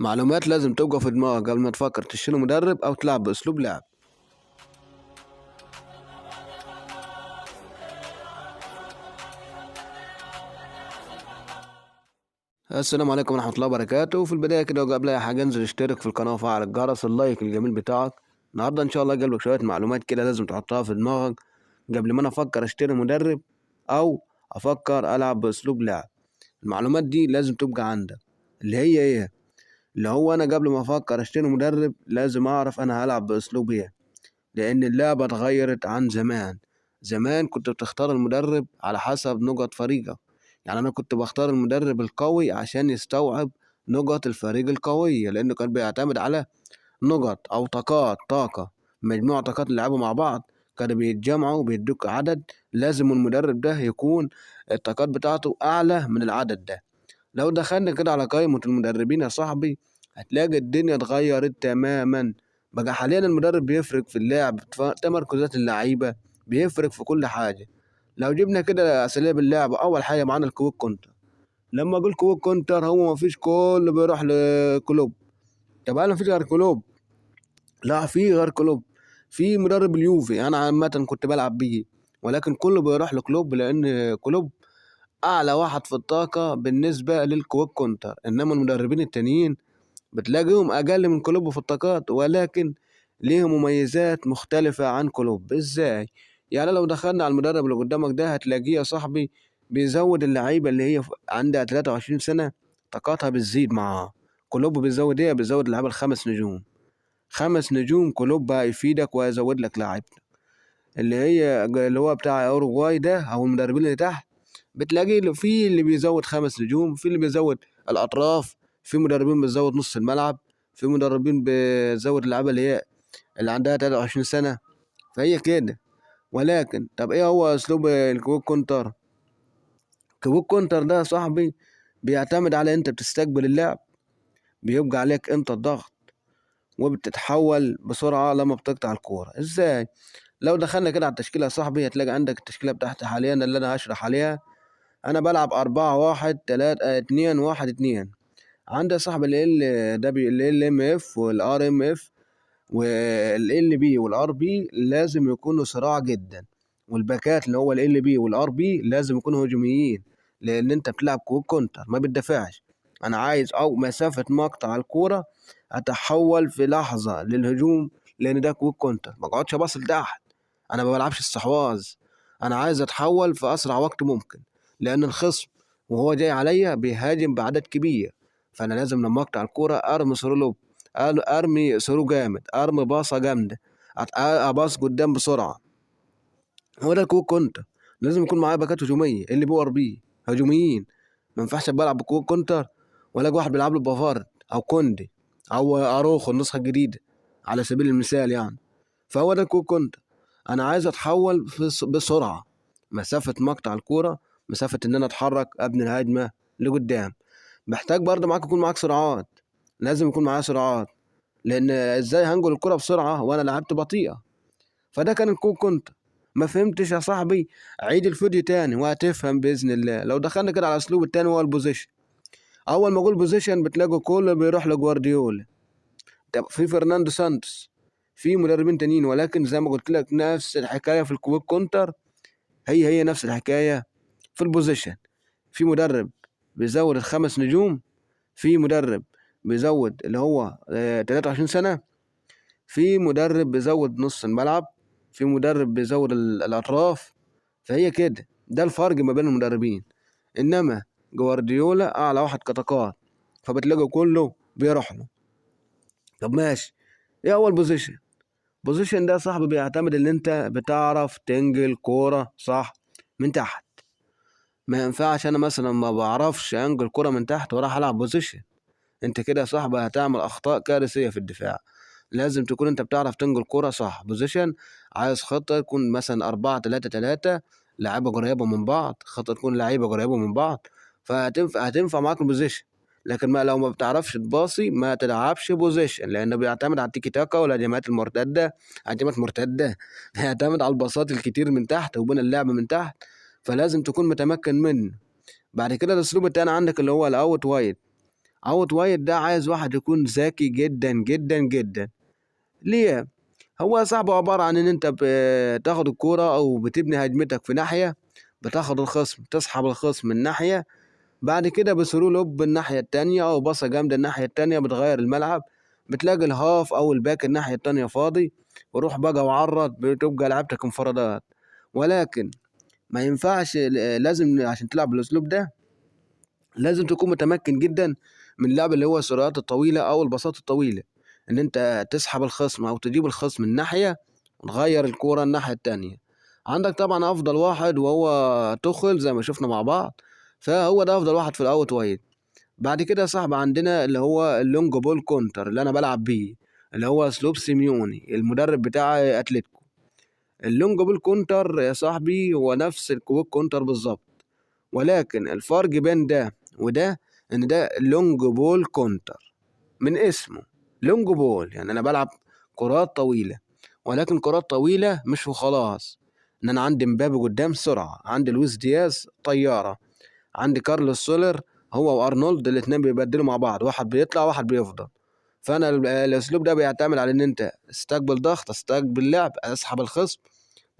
معلومات لازم تبقى في دماغك قبل ما تفكر تشتري مدرب أو تلعب بأسلوب لعب. السلام عليكم ورحمة الله وبركاته. في البداية كده وقبل أي حاجة انزل اشترك في القناة وفعل الجرس ال like الجميل بتاعك. النهاردة إن شاء الله جايب لك شوية معلومات كده لازم تحطها في دماغك قبل ما أنا أفكر أشتري مدرب أو أفكر ألعب بأسلوب لعب. المعلومات دي لازم تبقى عندك، اللي هي إيه؟ اللي هو أنا قبل ما أفكر أشتري مدرب لازم أعرف أنا هلعب بأسلوب إيه، لأن اللعبة اتغيرت عن زمان. زمان كنت بتختار المدرب على حسب نقط فريقك، يعني أنا كنت بختار المدرب القوي عشان يستوعب نقط الفريق القوية، لأنه كان بيعتمد على نقط أو طاقات، طاقة مجموعة طاقات اللي لعبوا مع بعض كانوا بيتجمعوا بيدوك عدد، لازم المدرب ده يكون الطاقات بتاعته أعلى من العدد ده. لو دخلنا كده على قائمة المدربين يا صاحبي هتلاقي الدنيا اتغيرت تماما. بقى حاليا المدرب بيفرق في اللعب، في تمركزات اللعيبة، بيفرق في كل حاجة. لو جبنا كده أساليب اللعب، أول حاجة معانا ال quick counter. لما أقول quick counter هو مفيش كله بيروح لكلوب. طب هل مفيش غير كلوب؟ لا، في غير كلوب، في مدرب اليوفي أنا عامة كنت بلعب بيه، ولكن كله بيروح لكلوب لأن كلوب أعلى واحد في الطاقة بالنسبة لل quick counter. إنما المدربين التانيين بتلاقيهم أقل من كلوب في الطاقات، ولكن ليهم مميزات مختلفة عن كلوب. إزاي؟ يعني لو دخلنا على المدرب اللي قدامك ده هتلاقيه يا صاحبي بيزود اللعيبة اللي هي عندها 23 سنة طاقتها بتزيد معاه. كلوب بيزود ايه؟ بيزود اللعيبة الخمس نجوم. 5 نجوم كلوب هيفيدك وهيزود لك لعيبتك. اللي هو بتاع اوروجواي ده او المدربين اللي تحت بتلاقيه في اللي بيزود 5 نجوم، في اللي بيزود الاطراف، في مدربين بتزود نص الملعب، في مدربين بتزود اللعيبة اللي هي اللي عندها 23 سنة. فهي كده. ولكن طب ايه هو اسلوب ال quick counter؟ quick counter ده يا صاحبي بيعتمد على انت بتستقبل اللعب، بيبقى عليك انت الضغط، وبتتحول بسرعة لما بتقطع الكورة. ازاي؟ لو دخلنا كده على التشكيلة يا صاحبي هتلاقي عندك التشكيلة بتاعتي حاليا اللي انا هشرح عليها. انا بلعب 4 1 3 2 1 2. عندي يا صاحبي ال ال دبليو، ال ال ام اف والار ام اف وال ال بي والار بي لازم يكونوا سراع جدا، والباكات اللي هو ال بي والار بي لازم يكونوا هجوميين، لان انت بتلعب quick counter ما بتدافعش. انا عايز او مسافة مقطع الكورة اتحول في لحظة للهجوم، لان ده quick counter، ما اقعدش اباص لتحت، انا ما بلعبش استحواذ، انا عايز اتحول في اسرع وقت ممكن، لان الخصم وهو جاي عليا بيهاجم بعدد كبير، فانا لازم لما اقطع الكورة ارمي through lob، ارمي through جامد، ارمي باصة جامدة، اباص قدام بسرعة. هو ده ال quick counter. لازم يكون معايا باكات هجومية اللي بي ار بي هجوميين. ما ينفعش بلعب ب quick counter ولا واحد بيلعب له بافارد او كوندي او اروخو النسخة الجديدة على سبيل المثال يعني. فهو ده ال quick counter. انا عايز اتحول بسرعة، مسافة مقطع الكورة، مسافة ان انا اتحرك ابني الهجمة لقدام. محتاج برضه معاك يكون معاك سرعات، لازم يكون معايا سرعات، لان ازاي هنقل الكرة بسرعة وانا لعبت بطيئة؟ فده كان ال quick counter. ما فهمتش يا صاحبي؟ عيد الفيديو تاني وهتفهم بإذن الله. لو دخلنا كده على الأسلوب التاني هو ال possession. أول ما أقول possession بتلاقوا كله بيروح لجوارديولا. طب في فرناندو سانتوس، في مدربين تانيين، ولكن زي ما قلت لك نفس الحكاية في ال quick counter، هي هي نفس الحكاية في ال possession. في مدرب بيزود الخمس نجوم، في مدرب بيزود اللي هو 23 سنة، في مدرب بيزود نص الملعب، في مدرب بيزود الأطراف. فهي كده، ده الفرق ما بين المدربين. إنما جوارديولا أعلى واحد كطاقات، فبتلاقوا كله بيروح له. طب ماشي، إيه هو ال possession؟ possession ده يا صاحبي بيعتمد إن أنت بتعرف تنقل كورة صح من تحت. ما ينفعش أنا مثلا ما بعرفش أنقل كورة من تحت وراح ألعب possession. أنت كده يا صاحبي هتعمل أخطاء كارثية في الدفاع. لازم تكون أنت بتعرف تنقل كورة صح. possession عايز خطة تكون مثلا 4-3-3، لعيبة قريبة من بعض، خطة تكون لعيبة قريبة من بعض، هتنفع معاك ال possession. لكن لو ما بتعرفش تباصي ما تلعبش possession، لأنه بيعتمد على التيكي تاكا والهجمات المرتدة. هجمات مرتدة بيعتمد على الباصات الكتير من تحت وبنى اللعب من تحت، فلازم تكون متمكن منه. بعد كده الأسلوب التاني عندك اللي هو ال out wide. out wide ده عايز واحد يكون ذكي جدا جدا جدا. ليه؟ هو يا صاحبي عبارة عن ان انت بتاخد الكورة او بتبني هجمتك في ناحية، بتاخد الخصم، تسحب الخصم من ناحية، بعد كده ب through lob الناحية التانية او باصة جامدة الناحية التانية، بتغير الملعب، بتلاقي ال half او ال back الناحية التانية فاضي، وروح بقى وعرض، بتبقى لعبتك انفرادات. ولكن ما ينفعش، لازم عشان تلعب بالاسلوب ده لازم تكون متمكن جدا من اللعب اللي هو السرعات الطويلة او الباصات الطويلة، ان انت تسحب الخصم او تجيب الخصم من ناحية وتغير الكورة الناحية التانية. عندك طبعا افضل واحد وهو توخل زي ما شفنا مع بعض، فهو ده افضل واحد في ال out wide. بعد كده يا صاحبي عندنا اللي هو ال long ball counter اللي انا بلعب بيه، اللي هو اسلوب سيميوني المدرب بتاع اتلتيكو. ال long ball counter يا صاحبي هو نفس ال quick counter بالظبط، ولكن الفرق بين ده وده ان ده long ball counter من اسمه long ball، يعني انا بلعب كرات طويلة، ولكن كرات طويلة مش وخلاص. ان انا عندي مبابي قدام سرعة، عندي لويس دياز طيارة، عندي كارلوس سولر هو وارنولد الاتنين بيبدلوا مع بعض، واحد بيطلع واحد بيفضل. فانا الاسلوب ده بيعتمد على ان انت استقبل ضغط، استقبل لعب، اسحب الخصم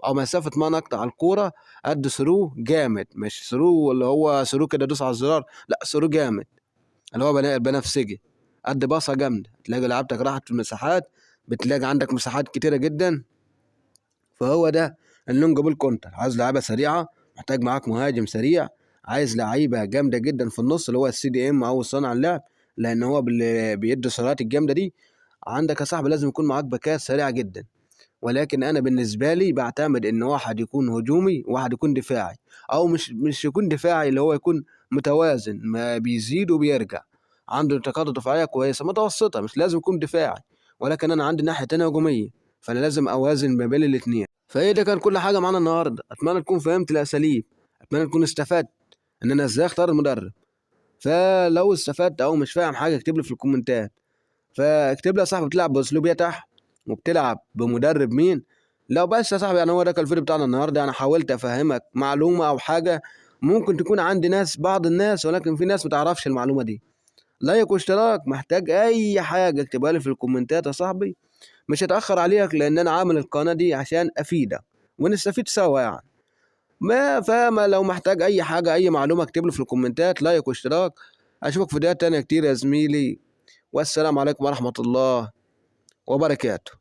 او مسافة ما نقطع الكورة، ادي through جامد، مش through اللي هو through كده دوس على الزرار، لا through جامد اللي هو بنفسجي، ادي باصة جامدة، تلاقي لعبتك راحت في المساحات، بتلاقي عندك مساحات كتيرة جدا. فهو ده ال long ball counter. عايز لعيبة سريعة، محتاج معاك مهاجم سريع، عايز لعيبة جامدة جدا في النص اللي هو ال CDM او صانع اللعب، لان هو بيدي السرعات الجامدة دي. عندك يا صاحبي لازم يكون معاك باكات سريعة جدا، ولكن انا بالنسبة لي بعتمد ان واحد يكون هجومي وواحد يكون دفاعي، او مش يكون دفاعي، اللي هو يكون متوازن، ما بيزيد وبيرجع، عنده تقاطع دفاعية كويسة متوسطه، مش لازم يكون دفاعي، ولكن انا عندي ناحية تانية هجومية، فانا لازم اوازن ما بين الاثنين. فايه ده كان كل حاجة معانا النهارده. اتمنى تكون فهمت الاساليب، اتمنى تكون استفدت ان انا ازاي اختار المدرب. فلو استفدت او مش فاهم حاجة اكتب لي في الكومنتات. فاكتب لي يا صاحبي بتلعب باسلوب ايه تحت، وبتلعب بمدرب مين. لو بس يا صاحبي هو ده كان الفيديو بتاعنا النهارده. انا حاولت افهمك معلومة او حاجة ممكن تكون عند بعض الناس، ولكن في ناس ما تعرفش المعلومة دي. like واشتراك، محتاج اي حاجة اكتبها لي في الكومنتات يا صاحبي، مش هتاخر عليك، لان انا عامل القناة دي عشان افيدك ونستفيد سوا. ما فما لو محتاج اي حاجة اي معلومة اكتب لي في الكومنتات. like واشتراك، اشوفك في فيديوهات تانية كتير يا زميلي، والسلام عليكم ورحمة الله وبركاته.